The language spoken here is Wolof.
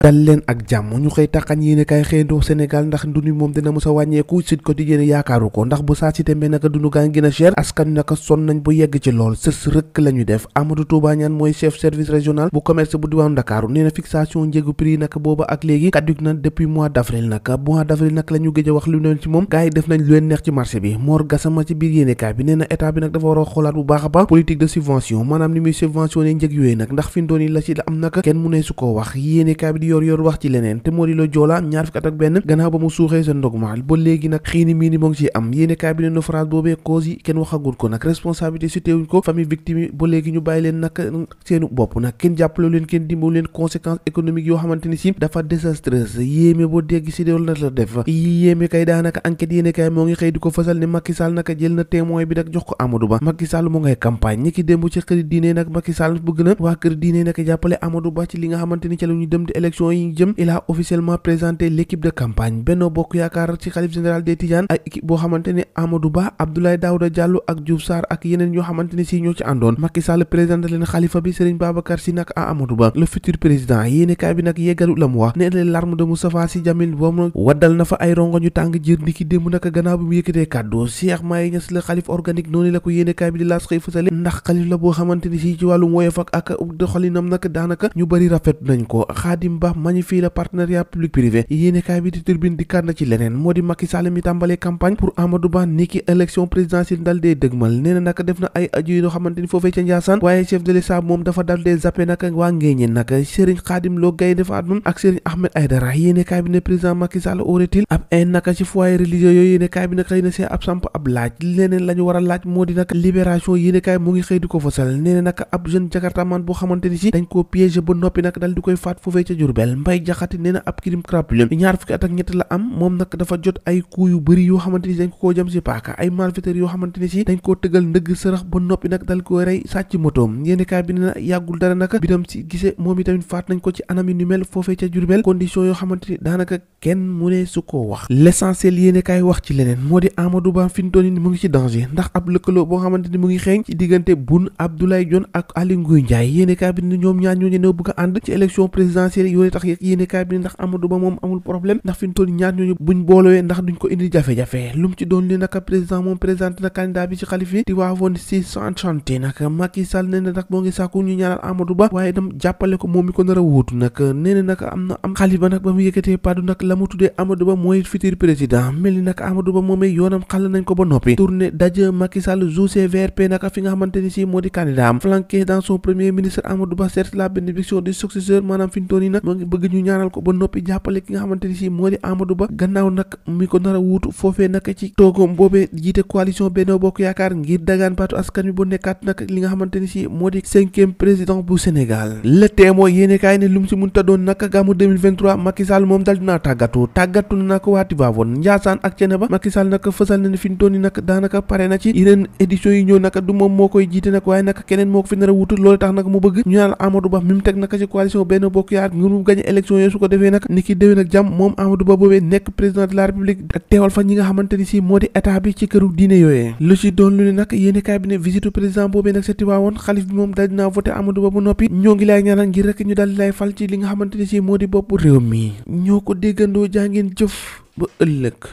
dal leen ak jàmm ñu xëy taxañ yéene kaay xëyandoo Sénégal ndax nduni moom dina mos a wàññeeku Sud Quotidien yaakaaru ko ndax bu saa si tembe naka dund gaa ngi gën a cher askan naka sonn nañ bu yegg ci lool sës rëkk la ñu def Amadou Touba Niane mooy chef service régional bu commerce bu diwaanu Ndakaaru nee na fixation njëgu prix naka booba ak léegi kaddu na depuis mois d'avril naka la ñu gëj a wax lu leen ci moom gaa yi def nañ lu leen neex ci marché bi Mor Gassama ci biir yéene kaay bi nee na état bi nag dafa war a xoolaat bu baax a baax politique de subvention maanaam ni muy subventionné njëg yooyu nag ndax fi mu doon yi la ci am naka kenn mu ne su ko wax yéene kaay bi di yor wax ci leneen te moo di la Joola ñaar fukki at ak benn gannaaw ba mu suuxee sa ndogmaal ba léegi nag xiini mii ni moo ngi ci am yéene kaay bi ne naufrage boobee cause yi kenn waxagul ko nag responsabilité situé wuñ ko famille victime yi ba léegi ñu bàyyi leen nag seenu bopp nag kenn jàppale leen kenn dimbalu leen conséquences économiques yoo xamante ni si dafa désastreuse yéeme boo dégg si déwal na la def yéeme kay daanaka enquête yéene kaay moo ngi xëy di ko fësal ne Macky Sall naka jël na témoin bi nag jox ko Amadou Ba Macky Sall mu ngay campagne ñi ki démb ci kër diine nag Macky Sall bëgg na waa kër diine nag jàppale Amadou Ba ci li nga xamante ni ca la ñu dem di élection yi jëm il a officiellement présenté l'équipe de campagne Benno Bokk Yaakaar ci xalif général des Tidianes ak équipe boo xamante ne Amadou Ba Abdoulaye Daouda Diallo ak Diouf Sarr ak yeneen yoo xamante ne si ñoo ci àndoon Macky Sall présenté leen xalifa bi Serigne Babacar Sy nag a Amadou Ba le futur président yéene kaay bi nag yeggalu la mu wax ne les larmes de Moustapha Sy Djamil boobu waddal na fa ay rongo ñu tàng jër ni ki démb nag gannaaw bi mu yëkkatee kàddu Cheikh Maye Niass la xalif organique noonu la ko yéene kaay bi di laas xëy fësale ndax xalif la boo xamante ni si ci wàllu woyof ak doxalinam nag daanaka ñu bëri rafet nañ ko Khadim Ba magnifie le partenariat public privé yéene kaay bi di Tribune di kàddu ci leneen moo di Macky Sall mi tàmbalee campagne pour Amadou Ba niki élection présidentielle dal dee dëgmal nee na nag def na ay aju yoo xamante ni foofee ca Ndiassane waaye chef de l'État moom dafa dal dee zappé nag waa Ngéñeen nag Serigne Khadim Lo Gaye dafa adun ak Serigne Ahmed Aïdara yéene kaay bi ne président Macky Sall aurait-il ab ay naka ci foyer religieux yooyu yéene kaay bi nag xëy na see ab samp ab laaj leneen la ñu war a laaj moo di nag libération yéene kaay mu ngi xëy di ko fasal nee na nag ab jeune jakartaman boo xamante ni si dañ koo piégé ba noppi nag dal di koy faat foofee ca Diourbel Mbaye Jaxate nee na ab crime crapuleux ñaar fukki at ak ñett la am moom nag dafa jot ay coup yu bëri yoo xamante ni si dañ ko koo jëm si paaka ay malfaiteurs yoo xamante ni si dañ koo tëggal ndëgg sërëx ba noppi nag dal koy rey sàcc motoom yéeni kaay bi ne na yàggul dara nag biram si gisee moom itamit faat nañ ko ci anam yu ni mel foofee ca Diourbel condition yoo xamante ni daanaka kenn mu ne su ko wax l'essentiel yéeni kaay wax ci leneen moo di Amadou Ba fi mu toll nii mu ngi ci danger ndax ab lëkkaloo boo xamante ni mu ngi xeeñ ci diggante Boun Abdallah Dionne ak Aly Ngouille Ndiaye yéeni kaay bi ne ñoom ñaar ñooñu ñëw bëgg a ànd ci élection présidentielle yooyu tax yéeni kaay bi ne ndax Amadou Ba moom amul problème ndax fi mu toll ñaar ñooñu buñ boolowee ndax duñ ko indi jafe-jafe lu mu ci doon li naka président moom présenté na candidat bi ci xalif yi di waawoon si enchanté nag Macky Sall nee na nag moo ngi sàkku ñu ñaanal Amadou Ba waaye itam jàppale ko moom mi ko nar a wóotu nag nee na nag am xalif ba nag ba mu yëkkatee paddu nag la mu tuddee Amadou Ba mooy futur président mel ni nag Amadou Ba moomee yoonam xàll nañ ko ba noppi tournée daje Macky Sall joue ses VRP nag fi nga xamante ni si moo di candidat am flanqué dans son premier ministre Amadou Ba certes la bénédiction du successeur maanaam fi ñu toll nii nag moo ngi bëgg ñu ñaanal ko ba noppi jàppale ki nga xamante ni si moo di Amadou Ba gannaaw nag mi ko nar a wuutu foofee nag ci toogom boobee jiite coalition Benno Bokk Yaakaar ngir dagaan baatu askan wi bu nekkaat nag li nga xamante ni si moo di 5e président bu Sénégal Le Témoin yéene kaay ne lu mu si mun ta doon nag gàmmu 2023 Macky Sall moom dal dinaa tàggatu na nag waa Tivaouane Ndiassane ak Thiénaba Macky Sall nag fësal na ne fi ñu toll nii nag daanaka pare na ci yeneen édition yi ñëw nag du moom moo koy jiite nag waaye nag keneen moo ko fi nar a wuutu loolu tax nag mu bëgg ñu naan Amadou Ba mi mu teg nag ci coalition Benno Bokk Yaakaar ngir mu gagné élection yooyu su ko defee nag ni ki déwén ak jàmm moom Amadou Ba boobee nekk président de la République teewal fa ñi nga xamante ni si moo di état bi ci këru diine yooyee lu ci doon lu ne nag yéeni kaay bi ne visite président boobee nag sa Tivaouane xalif bi moom dal dinaa voté Amadou Ba ba noppi ñoo ngi lay ñaanal ngir rek ñu dal di lay fal ci li nga xamante ni si moo di bopp réew mi ñoo ko déggandoo jaa ngeen jëf ba ëllëg